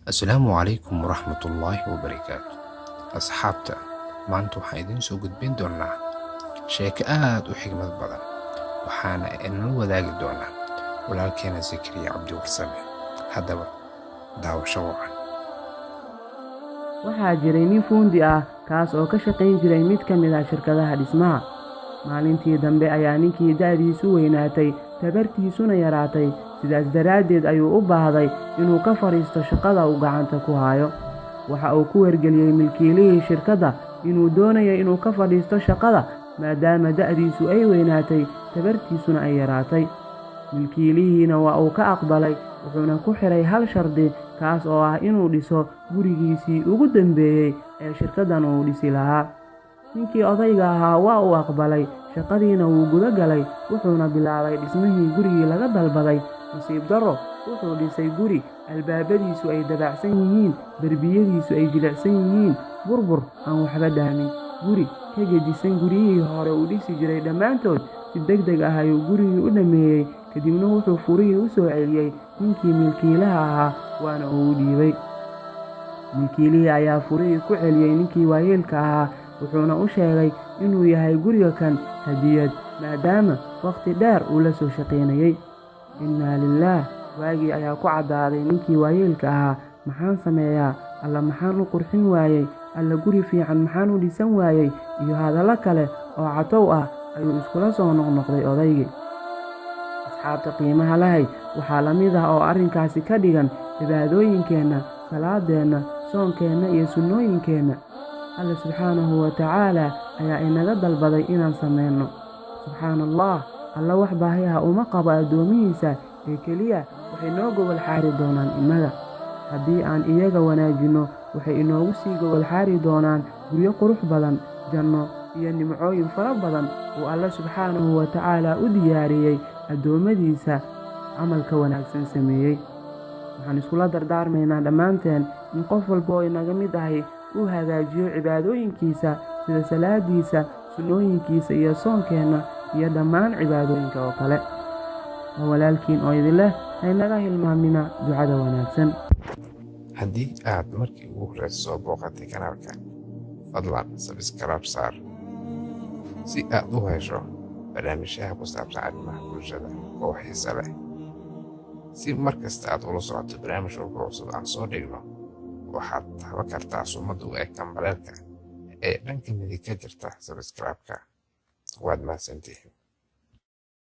Asalaamu calaykum waraxmatullaahi wabarakaatu. Asxaabta, maanta waxaan idiin soo gudbin doonaa sheeko aad u xigmad badan, waxaana inala wadaagi doonaa walaalkeena Zakariya Cabdi Warsame. Haddaba daawasho wacan. Waxaa jiray nin fuundi ah, kaas oo ka shaqayn jiray mid ka mid ah shirkadaha dhismaha. Maalintii dambe ayaa ninkii da'diisu weynaatay, tabartiisuna yaraatay. Sidaas daraaddeed ayuu u baahday inuu ka fadhiisto shaqada uu gacanta ku hayo. Waxa uu ku wargeliyey milkiilihii shirkadda inuu doonayo inuu ka fadhiisto shaqada, maadaama da'diisu ay weynaatay, tabartiisuna ay yaraatay. Milkiilihiina waa uu ka aqbalay, wuxuuna ku xiray hal shardi, kaas oo ah inuu dhiso gurigiisii ugu dambeeyey ee shirkaddan uu dhisi lahaa. Ninkii odayga ahaa waa uu aqbalay, shaqadiina wuu guda galay, wuxuuna bilaabay dhismihii gurigii laga dalbaday. Nasiib darro, wuxuu dhisay guri albaabadiisu ay dabacsan yihiin, derbiyadiisu ay jilicsan yihiin, burbur aan waxba dhaamin, guri ka gedisan guryihii hore uu dhisi jiray dhammaantood. Si degdeg ah ayuu gurigii u dhammeeyey, kadibna wuxuu furihii u soo celiyey ninkii milkiilaha ahaa, waana uu u dhiibay. Milkiilihii ayaa furihii ku celiyey ninkii waayeelka ahaa, wuxuuna u sheegay inuu yahay guriga kan hadiyad, maadaama wakhti dheer uu la soo shaqaynayay. Innaa lillaah! Waagii ayaa ku caddaaday ninkii waayeelka ahaa. "Maxaan sameeyaa? Alla, maxaan u qurxin waayey? Alla, guri fiican maxaan u dhisan waayey?" iyo hadallo kale oo catow ah ayuu iskula soo noqnoqday odaygii. Asxaabta qiimaha lahay, waxaa la mid ah oo arrinkaasi ka dhigan cibaadooyinkeenna, salaadeenna, soonkeenna iyo sunnooyinkeenna. Alla subxaanahu wa tacaala ayaa inaga dalbaday inaan samayno. Subxaana Allah, Alla wax baahi ah uma qabo addoomihiisa, ee keliya waxay noo gogol xaari doonaan innaga. Haddii aan iyaga wanaajinno, waxay inoogu sii gogol xaari doonaan guryo qurux badan, janno iyo nimcooyin fara badan uu Alle subxaanahu wa tacaala u diyaariyey addoommadiisa camalka wanaagsan sameeyey. Waxaan iskula dardaarmaynaa dhammaanteen in qof walba oo inaga mid ahi uu hagaajiyo cibaadooyinkiisa, sida salaadiisa, sunnooyinkiisa iyo soonkeenna iyo dhammaan cibaadooyinka oo kale. Waa walaalkiin oo idin leh, haynaga hilmaamina ducada wanaagsan. Haddii aad markii ugu horreysa soo booqatay kanaalka, fadlan subscribe saar si aad u hesho barnaamijyaha ku saabsan arrimaha bulshada oo xiise leh. Si mar kasta aad ula socoto barnaamij walba cusub aan soo dhigno, waxaad taaban kartaa sumadda u eg gambaleelka ee dhanka midig ka jirta subscribe-ka. Waad mahadsantihiin.